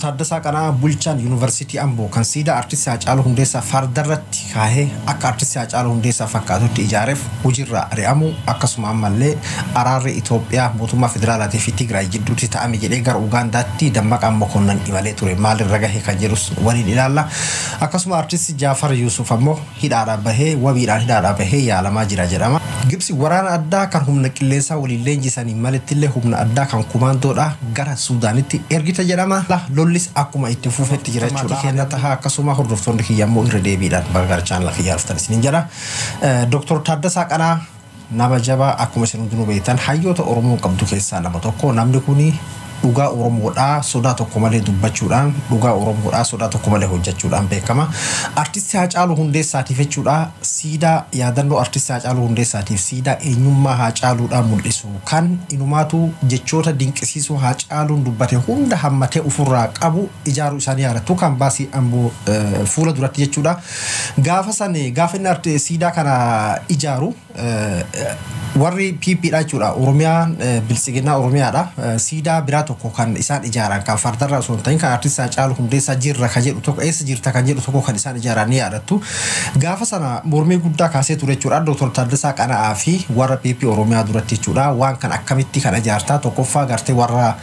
Taaddasaa Qana'aa bulchaan Yuunivarsiitii Amboo kan siidaa Artisti Haacaaluu Hundeessaa fardarratti kaahee akka Artisti Haacaaluu Hundeessaa fakkaatutti ijaareef hojiirraa ari'amu, akkasuma ammallee araarri Itoophiyaa mootummaa federaalaatii fi Tigraay jidduutti ta'ame jedhee gara Ugaandaatti Dammaqaan Mokonnan imalee ture maalirra gahe kan jedhus waliin ilaalla. Akkasuma Artisti Jaafar Yuusuf ammoo hidhaadhaa bahee, wabiidhaan hidhaadhaa bahee yaalamaa jira jedhama. Gibsi waraana addaa kan humna qilleensaa waliin leenjisanii malittillee humna addaa kan kumaandoodha gara Suudaanitti ergite jedhama. Lollis akkuma itti fufetti jira jechuudha. Kenna tahaa, akkasuma hordoftoonni kiyya immoo irra deebiidhaan baga gara chaanala kiyyaa dhuftan isiniin jedha. Dooktor Taaddasaa Qanaa nama jabaa, akkuma isin hundinuu beektan hayyoota Oromoon qabdu keessaa nama tokko. Namni kuni dhugaa Oromoodhaa sodaa tokko malee dubbachuudhaan, dhugaa Oromoodhaa sodaa tokko malee hojjechuudhaan beekama. Artisti Haacaaluu Hundeessaatiif jechuudha, siidaa yaadannoo Artisti Haacaaluu Hundeessaatiif, siidaa eenyummaa Haacaaluudhaan mul'isu kan inumaatu jechoota dinqisiisoo Haacaaluun dubbate hunda hammatee ofirraa qabu ijaaruu isaanii yaadattu, kan baasii Amboo fuula duratti jechuudha. Gaafa san, gaafa inni siidaa kana ijaaru, warri PP dha jechuudha. Oromiyaan biltsiginnaa Oromiyaadha. Siidaa biraa tokko kan isaan ijaaran, kan fardarraa osoo hin ta'in kan Artisti Haacaaluu Hundeessaa jirra kan jedhu tokko, eessa jirta kan jedhu tokko kan isaan ijaaran ni yaadattu. Gaafa sana mormii guddaa kaasee ture jechuudha. Dooktor Taaddasaa Qana'aa fi warra PP Oromiyaa duratti jechuudha. Waan kan akkamitti kan ijaartaa, tokkoffaa gartee warra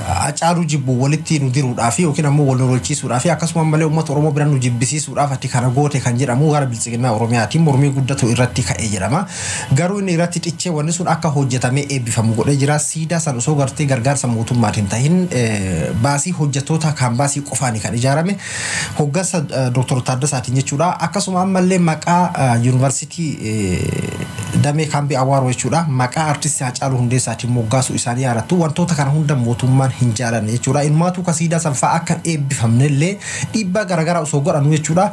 Haacaaluu jibbu walitti nu diruudhaaf yookiin ammoo wal lolchiisuudhaaf, akkasuma malee uummata Oromoo bira nu jibbisiisuudhaaf ati kana goote kan jedhamu gara biltsiginnaa Oromiyaatiin mormii guddatu irratti ka'ee jedhama. Garuu inni irratti xichee wanni sun akka hojjetamee eebbifamu godhee jira. Siidaa san osoo gartee gargaarsa mootummaatiin tahin baasii hojjettoota kan baasii qofaani kan ijaarame hoggansa Dooktor Taaddasaatiin jechuudha. Akkasuma ammallee maqaa yuunivarsiitii damee kaambii Awaaroo jechuudha. Maqaa Artisti Haacaaluu Hundeessaatiin moggaasuu isaanii yaadattu. Wantoota kana hunda mootummaan hin jaalanne jechuudha. Inumaatu ka siidaa san fa'aa akka hin eebbifamne illee dhiibbaa garaagaraa osoo godhanuu jechuudha.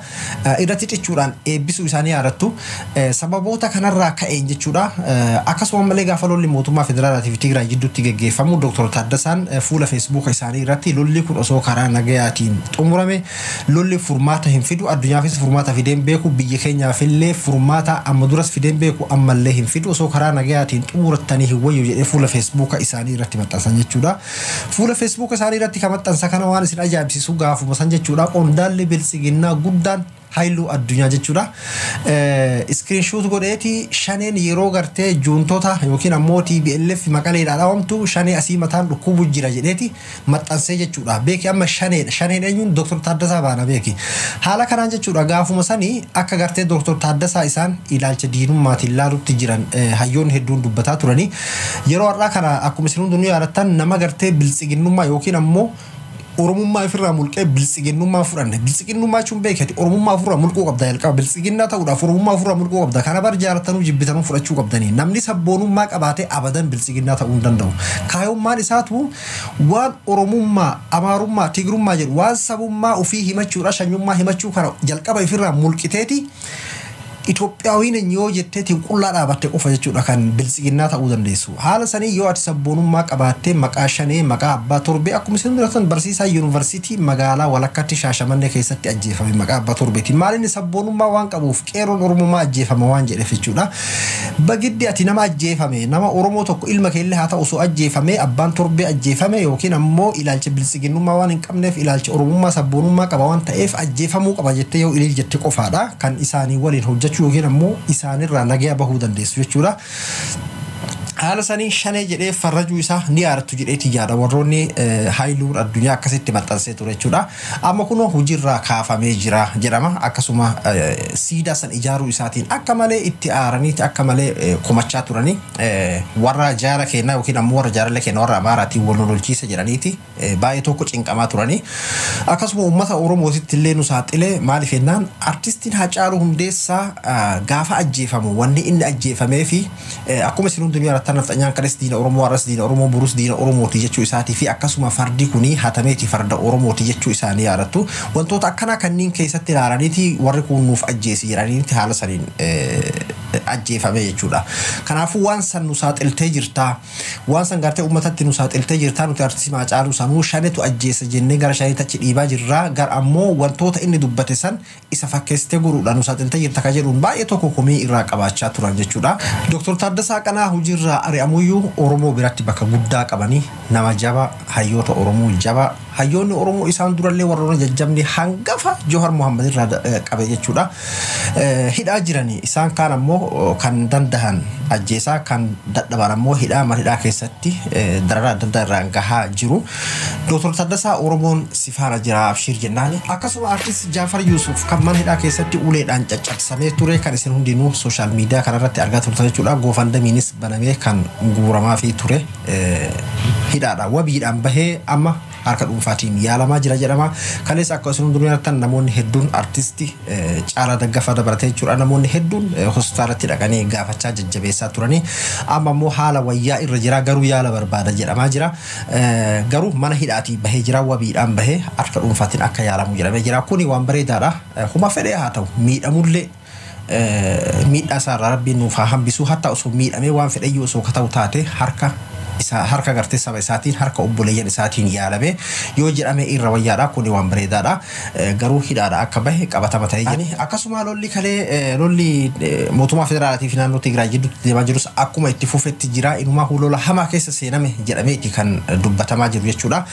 Irratti cichuudhaan eebbisuu isaanii yaadattu. Sababoota kanarraa ka'een jechuudha. Akkasuma malee gaafa lolli mootummaa federaalaatii fi Tigraay jidduutti geggeeffamu, Dooktor Taaddasaan fuula Feesbuuka isaanii irratti lolli kun osoo karaa nagayaatiin xumurame, lolli furmaata hin fidu, addunyaafis furmaata fideen beeku, biyya keenyaafillee furmaata amma duras fideen beeku, ammallee hin fidu, osoo karaa nagayaatiin xumurattanii hin wayyu jedhee fuula Feesbuuka isaanii irratti maxxansan jechuudha. Fuula Feesbuuka isaanii irratti kan maxxansa kana waan isin ajaa'ibsiisu, gaafuma san jechuudha, qondaalli biltsiginnaa guddaan Haayiluu Addunyaa jechuudha. Screenshot godheeti shaneen yeroo gartee juuntota yookiin ammoo TPLF Maqaleedhaa dhaawamtu shanee asii mataan dhukkubu jira jedheeti maxxansee jechuudha. Beeki, amma shaneedha. Shaneen eenyuun? Dooktor Taaddasaa baana beeki. Haala kanaan jechuudha, gaafuma sanii akka gartee Dooktor Taaddasaa isaan ilaalcha diinummaatiin laalutti jiran hayyoonni hedduun dubbataa turanii. Yeroo har'aa kana akkuma isin hundinuu yaadattan, nama gartee biltsiginnummaa yookiin ammoo Oromummaa ofirraa mulqee biltsiginnummaa fudhanne. Biltsiginnummaa jechuun beekati Oromummaa ofirraa mulquu qabda jalqaba. Biltsiginnaa ta'uudhaaf Oromummaa ofirraa mulquu qabda. Kana bar jaalattanuu jibbitanuu fudhachuu qabdanii. Namni sabboonummaa qabaatee abadan biltsiginnaa ta'uu hin danda'u. Kaayummaan isaatu waan Oromummaa, Amaarummaa, Tigrummaa jedhu, waan sabummaa ofii himachuudha, shanyummaa himachuu kana jalqaba ofirraa mulqiteeti Itoophiyaawwiin yoo jetteetiin qullaa dhaabatte qofa jechuudha kan biltsiginnaa ta'uu dandeessu. Haala sanii yoo ati sabboonummaa qabaattee maqaa shanee, maqaa abbaa torbee, akkuma isin biratan barsiisaa yuunivarsiitii magaalaa walakkaatti Shaashamannee keessatti ajjeefame maqaa abbaa torbeeti. Maal, inni sabboonummaa waan qabuuf qeerroon Oromummaa ajjeefama waan jedheef jechuudha. Bagiddi ati nama ajjeefame, nama Oromoo tokko ilma keellee haa ta'u osoo ajjeefame, abbaan torbee ajjeefame yookiin ammoo ilaalcha biltsiginnummaa waan hin qabneef, ilaalcha Oromummaa sabboonummaa qaba waan ta'eef ajjeefamuu qaba jettee yoo ilil jette qofaadha kan isaanii waliin hojjechuu yookiin ammoo isaanirraa nagaya bahuu dandeessu jechuudha. Haala sanii shanee jedhee farrajuu isaa ni yaadattu jedheeti yaada, warroonni Haayiluun Addunyaa akkasitti maxxansee ture jechuudha. Amma kunoo hojiirraa kaafamee jira jedhama. Akkasuma siidaa san ijaaruu isaatiin akka malee itti aaraniiti akka malee komachaa turanii, warra jaala keenyaa yookiin ammoo warra jaalallee keenya warra Amaaraatiin wal lolchiisa jedhaniiti baay'ee tokko cinqamaa turanii. Akkasuma uummata Oromootitti illee nu saaxilee. Maaliif jennaan, artistiin Haacaaluu Hundeessaa gaafa ajjeefamu wanni inni ajjeefamee fi akkuma isin hundinuu yaadattan nafxanyaan kanes diina Oromoo, har'as diina Oromoo, borus diina Oromooti jechuu isaatii fi akkasuma fardi kuni hatameeti farda Oromooti jechuu isaanii yaadattu. Wantoota akkanaa kanneen keessatti ilaalaniiti warri kun nuuf ajjeesi jedhaniiti haala saniin ajjeefame jechuudha. Kanaafuu waan san nu saaxiltee jirtaa, waan san gartee uummatatti nu saaxiltee jirtaa, nuti artistii Haacaaluu sanuu shanetu ajjeesa jennee gara shaneetti achi dhiibaa jirraa, gar ammoo wantoota inni dubbate san isa fakkeessitee godhuudhaan nu saaxiltee jirta kan jedhuun baay'ee tokko komii irraa qabaachaa turan jechuudha. Dooktor Taaddasaa Qanaa hojiirraa ari'amuyyuu Oromoo biratti bakka guddaa qabanii Nama jabaa, hayyoota Oromoo jabaa, hayyoonni Oromoo isaan durallee warroota jajjabni hangafa Jawar Mohammad irraa qabe jechuudha. Hidhaa jiranii isaan kaan ammoo kan dandahan ajjeesaa, kan dadhaban ammoo hidhaa mana hidhaa keessatti dararaa adda addaa irraan gahaa jiru. Dooktor Taddasaa, Oromoon si faana jira, abshiir jennaani. Akkasuma artist Jaafar Yuusuf kan mana hidhaa keessatti uleedhaan caccabsamee ture, kan isin hundinuu social media kanarratti argaa turtan jechuudha. GoFundMenis banamee kan guuramaa fi ture hidhaadha. Wabiidhaan bahee amma harka dhuunfaatiin yaalamaa jira jedhama. Kaleessa akka isin hundinuu yaadatan namoonni hedduun artisti Caalaa Daggafaa dabalatee jechuudha. Namoonni hedduun hospitaalatti dhaqanii gaafachaa jajjabeessaa turanii, amma immoo haala wayyaa irra jira, garuu yaala barbaada jedhamaa jira. Garuu mana hidhaatii bahee jira, wabiidhaan bahee harka dhuunfaatiin akka yaalamu jedhamee jira. Kuni waan bareedaadha. Huma fedhee haa ta'u, miidhamullee miidhaa isaarraa Rabbiin nuuf haa hambisu, hatta osoo miidhamee waan fedheyyuu osoo ka ta'u taate, harka isaa, harka gartee saba isaatiin, harka obboleeyyan isaatiin yaalame yoo jedhame irra wayyaadha. Kuni waan bareedaadha. Garuu hidhaadha akka bahe qabatama ta'ee jira. Akkasuma lolli kalee, lolli mootummaa federaalaatii fi naannoo Tigraay jidduutti deemaa jirus akkuma itti fufetti jira. Inumaa lola hamaa keessa seename jedhameeti kan dubbatamaa jiru jechuudha.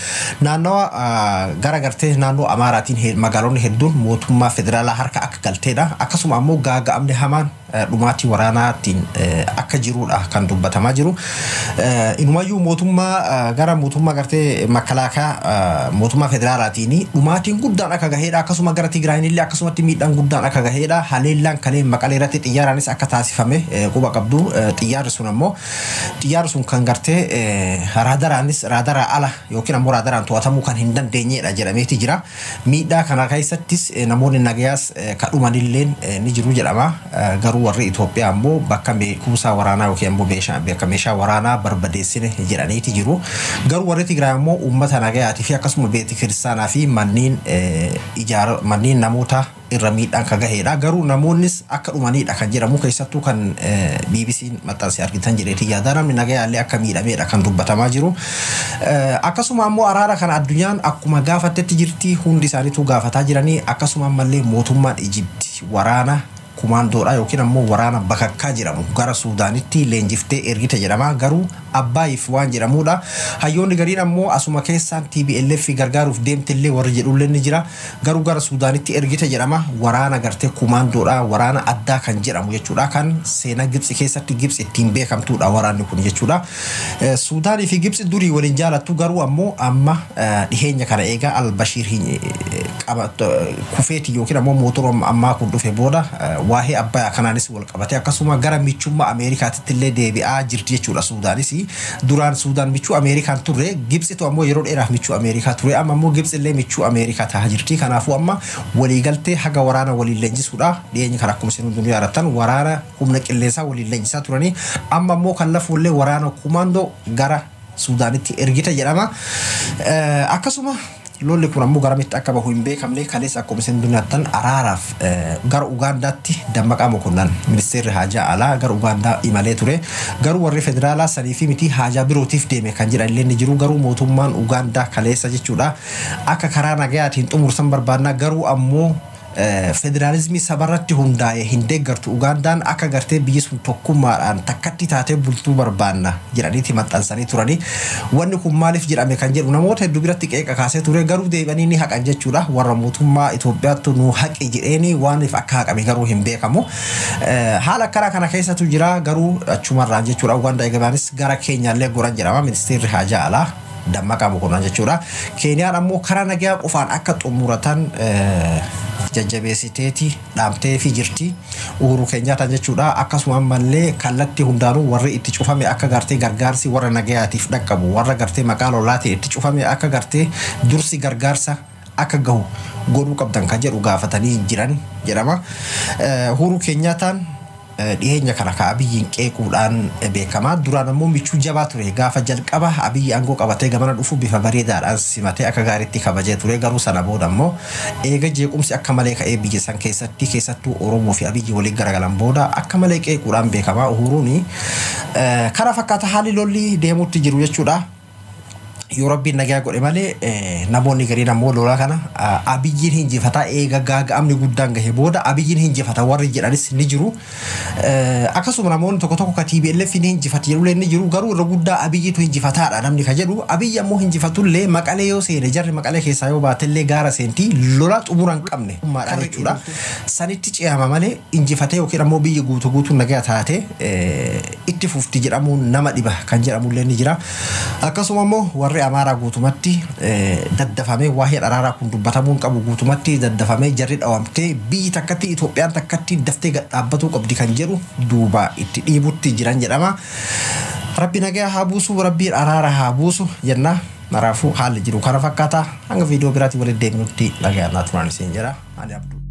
Naannawa gara gartee naannoo Amaaraatiin magaalonni hedduun mootummaa federaalaa harka akka galteedha. Akkasuma ammoo gaaga'amni hamaan dhumaatii waraanaatiin akka jirudha kan dubbatamaa jiru. Inumayyuu mootummaa gara mootummaa gartee makalaakaa mootummaa federaalaatiin dhumaatiin guddaan akka gaheedha. Akkasuma gara Tigraayin illee akkasumatti miidhaan guddaan akka gaheedha. Haleellaan kalee Maqalee irratti xiyyaaraanis akka taasifame quba qabdu. Xiyyaarri sun ammoo, xiyyaarri sun kan gartee raadaraanis raadaraa ala yookiin ammoo raadaraan to'atamuu kan hin dandeenyedha jedhameeti jira. Miidhaa kana keessattis namoonni nagayaas kadhumanilleen ni jiru jedhama. Garuu warri Itoophiyaa ammoo bakka kuusaa waraanaa yookiin ammoo bakka meeshaa waraanaa barbadeessine jedhaniiti jiru. Garuu warri Tigraay ammoo uummata nagayaatii fi akkasuma beeti kiristaanaa fi manneen ijaara manneen namoota irra miidhaan kan gaheedha. Garuu namoonnis akka dhumanidha kan jedhamu, keessattuu kan BBC'n maxxanse argitan jedheeti yaada, namni nagayaallee akka miidhameedha kan dubbatamaa jiru. Akkasuma ammoo araara kana addunyaan akkuma gaafattetti jirti, hundi isaaniitu gaafataa jiranii. Akkasuma ammallee mootummaan Ijipti waraana kumaandoodha yookiin ammoo waraana bakakkaa jedhamu gara Suudaanitti leenjiftee ergite jedhama. Garuu Abbaayiif waan jedhamudha. Hayyoonni gariin ammoo asuma keessaan TPLF gargaaruuf deemtillee warri jedhullee ni jira. Garuu gara Suudaanitti ergite jedhama. Waraana gartee kumaandoodha, waraana addaa kan jedhamu jechuudha. Kan seenaa Gibxi keessatti Gibxi ittiin beekamtuudha waraanni kun jechuudha. Suudaanii fi Gibxi durii waliin jaalattu, garuu ammoo amma dhiheenya kana eegaa Albashiir kufeeti yookiin ammoo mootummaa ammaa kun dhufe booda waa'ee Abbayaa kanaanis wal qabate akkasuma gara michummaa Ameerikaatitti illee deebi'aa jirti jechuudha Suudaanis. Duraan Suudaan michuu Ameerikaan turre, Gibxitu ammoo yeroo dheeraaf michuu Ameerikaa ture, amma ammoo Gibxi illee michuu Ameerikaa ta'aa jirti. Kanaafuu amma waliigaltee haga waraana waliin leenjisuudha. Dhiyeenya kana akkuma isin hundinuu yaadattan waraana humna qilleensaa waliin leenjisaa turanii, amma ammoo kan lafuullee waraana kumaandoo gara Suudaanitti ergite jedhama. Akkasuma lolli kun ammoo garamitti akka bahu hin beekamne. Kaleessa akkuma isin dunnattan araaraaf gara Ugaandaatti Dammaqaa Mokonnan, ministeerri haajaa alaa, gara Ugaandaa imalee ture. Garuu warri federaalaa sanii fi miti, haajaa birootiif deeme kan jedhan illee ni jiru. Garuu mootummaan Ugaandaa kaleessa jechuudha akka karaa nagayaatiin xumursan barbaannaa, garuu ammoo federaalizimii sabarratti hundaa'e hin deeggartu Ugaandaan, akka gartee biyyi sun tokkummaadhaan takkatti taatee bultuu barbaanna jedhaniiti maxxansanii turanii. Wanni kun maaliif jedhame kan jedhu namoota hedduu biratti qeeqa kaasee ture, garuu deebi'anii ni haqan jechuudha. Warra mootummaa Itoophiyaatti nu haqe jedheeni waaniif akka haqame garuu hin beekamu. Haala akkanaa kana keessatu jira, garuu achumarraan jechuudha Ugaandaa eegabaanis gara Keenyaallee goran jedhama ministeerri haajaa alaa Dammaqaa Mokonnon jechuudha. Keeniyaan ammoo karaa nagayaa qofaan akka xumuratan jajjabeessiteeti dhaamtee fi jirti. Uhuru Keenyaataan jechuudha. Akkasuma ammallee kallattii hundaanuu warri itti cufame akka gartee gargaarsi warra nagayaatiif dhaqqabu, warra gartee maqaa lolaatiin itti cufame akka gartee dursi gargaarsa akka gahu godhuu qabdan kan jedhu gaafatanii jiran jedhama. Uhuru Keenyaataan dhiyeenya kana ka Abiyyiin qeequudhaan beekama. Duraan ammoo michuu jabaa ture. Gaafa jalqaba Abiyyi aangoo qabatee gamana dhufu bifa bareedaadhaan simatee akka gaariitti kabajee ture. Garuu sana booda ammoo eega jeequmsi akka malee ka'ee biyya san keessatti, keessattuu Oromoo fi Abiyyi waliin garagalan booda, akka malee qeequudhaan beekama Uhuruun. Kana fakkaata haalli lolli deemuutti jiru jechuudha. Yoo rabbiin nagaa godhe malee, namoonni gariin ammoo lola kana Abiyyiin hinjifataa, eega gaaga'amni guddaan gahe booda Abiyyiin hinjifata warri jedhanis ni jiru. Akkasuma namoonni tokko tokko ka TPLF ni hinjifata jedhullee ni jiru, garuu irra guddaa Abiyyitu hinjifataadha namni ka jedhu. Abiyyi ammoo hinjifatullee, Maqalee yoo seene, jarri Maqalee keessaa yoo baatellee gaara seentii lola xumura hin qabne jechuudha. Sanitti ce'ama malee injifatee yookiin ammoo biyyi guutuu guutuu nagaa taate itti fufti jedhamuun nama dhiba kan jedhamullee ni jira. Akkasuma immoo warri Amaaraa guutumatti daddafamee waa'ee araaraa kun dubbatamuun qabu, guutumatti daddafamee jarri dhawamtee biyyi takkatti, Itoophiyaan takkatti daftee gad dhaabbatuu qabdi kan jedhu duuba itti dhiibutti jiran jedhama. Rabbi nagaa haa buusu, rabbiin araara haa buusu jenna. Maraafuu haalli jiru kana fakkaata. Hanga viidiyoo biraatiin walitti deebinutti nagaa naa turan isin jedha. Ani Abduu.